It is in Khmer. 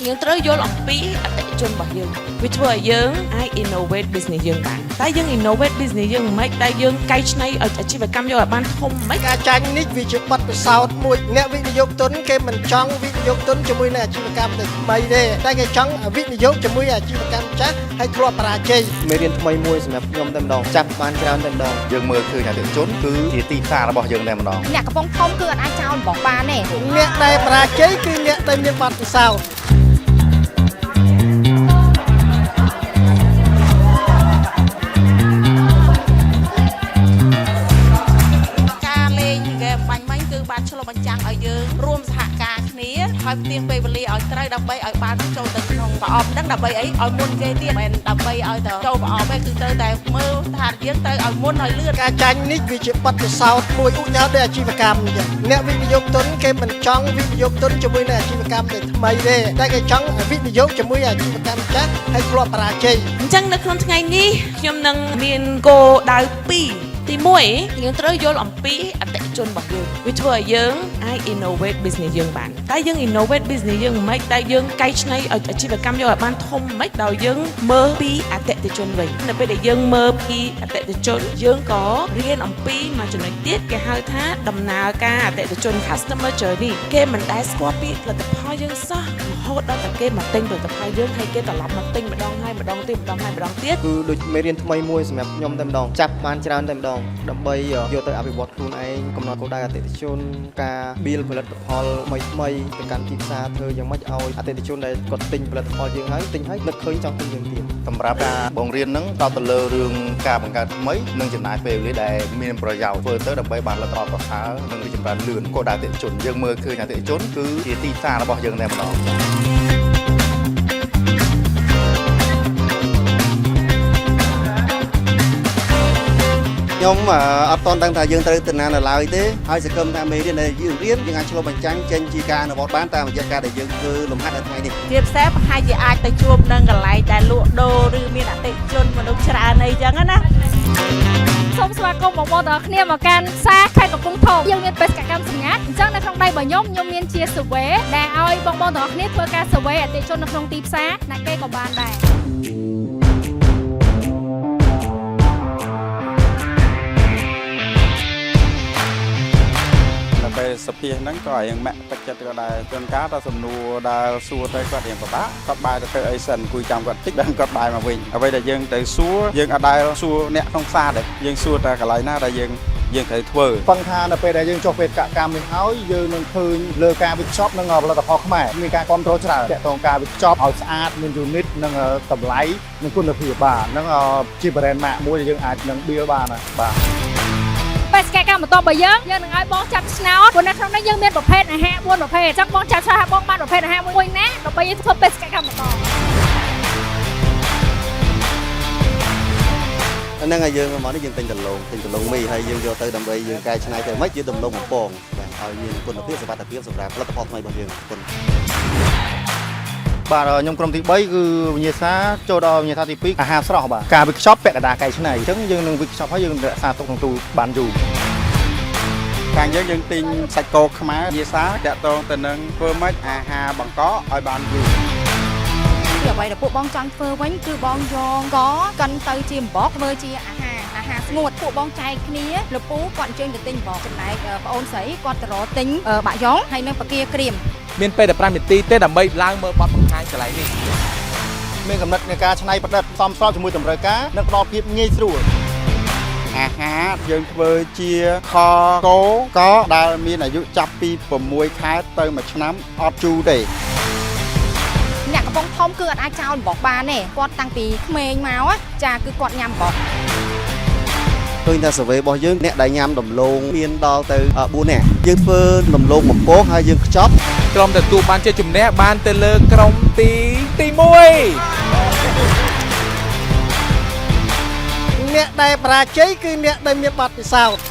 យើងត្រូវយល់អំពីអតិថិជនរបស់យើងវាធ្វើឲ្យយើងអាច innovate business យើងបានតែយើង innovate business យើងមិនតែយើងកែច្នៃឲ្យអាជីវកម្មយើងឲ្យបានធំមិន ការចាញ់នេះវាជាបទពិសោធន៍មួយអ្នកវិនិយោគទុនគេមិនចង់វិនិយោគទុនជាមួយនឹងអាជីវកម្មដែលថ្មីទេតែគេចង់វិនិយោគជាមួយអាជីវកម្មចាស់ហើយធ្លាប់បរាជ័យ មេរៀនថ្មីមួយសម្រាប់ខ្ញុំតែម្ដងចាប់បានច្រើនតែម្ដង យើងមើលឃើញអតិថិជនគឺជាទីផ្សាររបស់យើងតែម្ដង អ្នកកំពុងធំគឺអត់អាចចោលរបស់បានទេ អ្នកដែលបរាជ័យគឺអ្នកដែលមានបទពិសោធន៍ ការលេងហ្គេមបាញ់មិញគឺបានឆ្លុះបញ្ចាំងឲ្យយើងរួមសហការគ្នាហើយផ្ទៀងពេលវេលាឲ្យត្រូវដើម្បីឲ្យបានចូលទៅក្នុងប្រអប់ហ្នឹងដើម្បីអីឲ្យមុនគេទៀតមិនមែនដើម្បីឲ្យទៅចូលប្រអប់ទេគឺត្រូវតែមើលថាយើងត្រូវឲ្យមុនឲ្យលឿន ការចាញ់នេះវាជាបទពិសោធន៍មួយឧទាហរណ៍ដូចអាជីវកម្មអញ្ចឹងអ្នកវិនិយោគទុនគេមិនចង់វិនិយោគទុនជាមួយនឹងអាជីវកម្មដែលថ្មីទេតែគេចង់វិនិយោគជាមួយអាជីវកម្មចាស់ហើយធ្លាប់បរាជ័យ អញ្ចឹងនៅក្នុងថ្ងៃនេះខ្ញុំនឹងមានគោលដៅ2ទី1យើងត្រូវយល់អំពីអតិថិជនរបស់យើងវាធ្វើឲ្យយើងអាច innovate business យើងបានតែយើង innovate business យើងមិនតែយើងកែច្នៃឲ្យអាជីវកម្មយើងឲ្យបានធំមិនដោយយើងមើលពីអតិថិជនវិញនៅពេលដែលយើងមើលពីអតិថិជនយើងក៏រៀនអំពីមួយចំណុចទៀតគេហៅថាដំណើរការអតិថិជន customer journey គេមិនដែលស្គាល់ពីផលិតផលយើងសោះរហូតដល់តែគេមកទិញផលិតផលយើងហើយគេត្រឡប់មកទិញម្ដងហើយម្ដងទៀតម្ដងហើយម្ដងទៀត គឺដូចមេរៀនថ្មីមួយសម្រាប់ខ្ញុំតែម្ដងចាប់បានច្រើនតែម្ដងដើម្បីយកទៅអភិវឌ្ឍខ្លួនឯងកំណត់គោលដៅអតិថិជនការ build ផលិតផលថ្មីថ្មីទៅកាន់ទីផ្សារធ្វើយ៉ាងម៉េចឲ្យអតិថិជនដែលគាត់ទិញផលិតផលយើងហើយទិញហើយនឹកឃើញចង់ទិញយើងទៀត សម្រាប់ការបង្រៀនហ្នឹងដល់ទៅលើរឿងការបង្កើតថ្មីនិងចំណាយពេលវេលាដែលមានប្រយោជន៍ធ្វើទៅដើម្បីបានលទ្ធផលប្រសើរនិងរីកចម្រើនលឿនគោលដៅអតិថិជនយើងមើលឃើញអតិថិជនគឺជាទីផ្សាររបស់យើងតែម្ដង ខ្ញុំអត់តន់ដឹងថាយើងត្រូវទៅណានៅឡើយទេហើយសង្ឃឹមថាមេរៀនដែលយើងរៀនយើងអាចឆ្លុះបញ្ចាំងចេញជាការអនុវត្តបានតាមរយៈការដែលយើងធ្វើលំហាត់នៅថ្ងៃនេះ ជាពិសេសប្រហែលជាអាចទៅជួបនឹងកន្លែងដែលលក់ដូរឬមានអតិថិជនមនុស្សច្រើនអីចឹងណា សូមស្វាគមន៍បងប្អូនទាំងអស់គ្នាមកកាន់ផ្សារខេត្តកំពង់ធំយើងមានបេសកកម្មសម្ងាត់អញ្ចឹងនៅក្នុងដៃរបស់ខ្ញុំខ្ញុំមានជា survey ដែលឲ្យបងប្អូនទាំងអស់គ្នាធ្វើការ survey អតិថិជននៅក្នុងទីផ្សារណាគេក៏បានដែរ ដល់ពេលសភាហ្នឹងក៏រៀងម៉ាក់ទឹកចិត្តក៏ដែរជួនកាលដល់សំណួរដែលសួរទៅគាត់រៀងពិបាកគាត់បាយទៅធ្វើអីសិនអង្គុយចាំគាត់តិចដល់គាត់បាយមកវិញអ្វីដែលយើងទៅសួរយើងអត់ដែលសួរអ្នកក្នុងផ្សារទេយើងសួរតែកន្លែងណាដែលយើងយើងត្រូវធ្វើ ពឹងថានៅពេលដែលយើងចុះបេសកកម្មនេះហើយយើងនឹងឃើញលើការវេចខ្ចប់និងផលិតផលខ្មែរមានការគ្រប់គ្រងច្រើនទាក់ទងការវេចខ្ចប់ឲ្យស្អាតមាន unit និងតម្លៃនិងគុណភាពបាទហ្នឹងជា brand ម៉ាកមួយដែលយើងអាចនឹង build បានណាបាទ បេសកកម្មបន្ទាប់របស់យើងយើងនឹងឲ្យបងចាប់ឆ្នោតព្រោះនៅក្នុងនេះយើងមានប្រភេទអាហារ4ប្រភេទអញ្ចឹងបងចាប់ឆ្នោតថាបងបានប្រភេទអាហារមួយណាដើម្បីយើងធ្វើបេសកកម្មបន្ត ហ្នឹងហើយយើងមកនេះយើងទិញដំឡូងទិញដំឡូងមីហើយយើងយកទៅដើម្បីយើងកែច្នៃទៅម៉េចជាដំឡូងបំពងបាទឲ្យមានគុណភាពសុវត្ថិភាពសម្រាប់ផលិតផលថ្មីរបស់យើងអរគុណ បាទខ្ញុំក្រុមទី3គឺវិញ្ញាសាចូលដល់វិញ្ញាសាទី2អាហារស្រស់បាទការវេចខ្ចប់ពាក់កណ្ដាលកែច្នៃអញ្ចឹងយើងនឹងវេចខ្ចប់ហើយយើងរក្សាទុកក្នុងទូបានយូរ ខាងយើងយើងទិញសាច់គោខ្មែរភាសាតាក់ទងទៅនឹងធ្វើម៉េចអាហារបង្កឲ្យបានយូរ ពីអ្វីដែលពួកបងចង់ធ្វើវិញគឺបងយកកកិនទៅជាអំបកធ្វើជាអាហារអាហារស្ងួតពួកបងចែកគ្នាលពូគាត់អញ្ជើញទៅទិញអំបកចំណែកប្អូនស្រីគាត់ទៅរកទិញបាក់យ៉ុងហើយនិងបកាក្រៀម មានពេលតែ5នាទីទេដើម្បីឡើងមើលបទបង្ហាញកន្លែងនេះ មានកំណត់នៃការច្នៃប្រឌិតសមស្របជាមួយតម្រូវការនិងផ្ដល់ភាពងាយស្រួល អាហារយើងធ្វើជាខគោកដែលមានអាយុចាប់ពី6ខែទៅ1ឆ្នាំអត់ជូរទេ អ្នកកំពុងធំគឺអត់អាចចោលអំបកបានទេគាត់តាំងពីក្មេងមកចាគឺគាត់ញ៉ាំអំបក ឃើញថា survey របស់យើងអ្នកដែលញ៉ាំដំឡូងមានដល់ទៅ4នាក់យើងធ្វើដំឡូងបំពងហើយយើងខ្ចប់ ក្រុមទទួលបានជ័យជំនះបានទៅលើក្រុមទី1 អ្នកដែលបរាជ័យគឺអ្នកដែលមានបទពិសោធន៍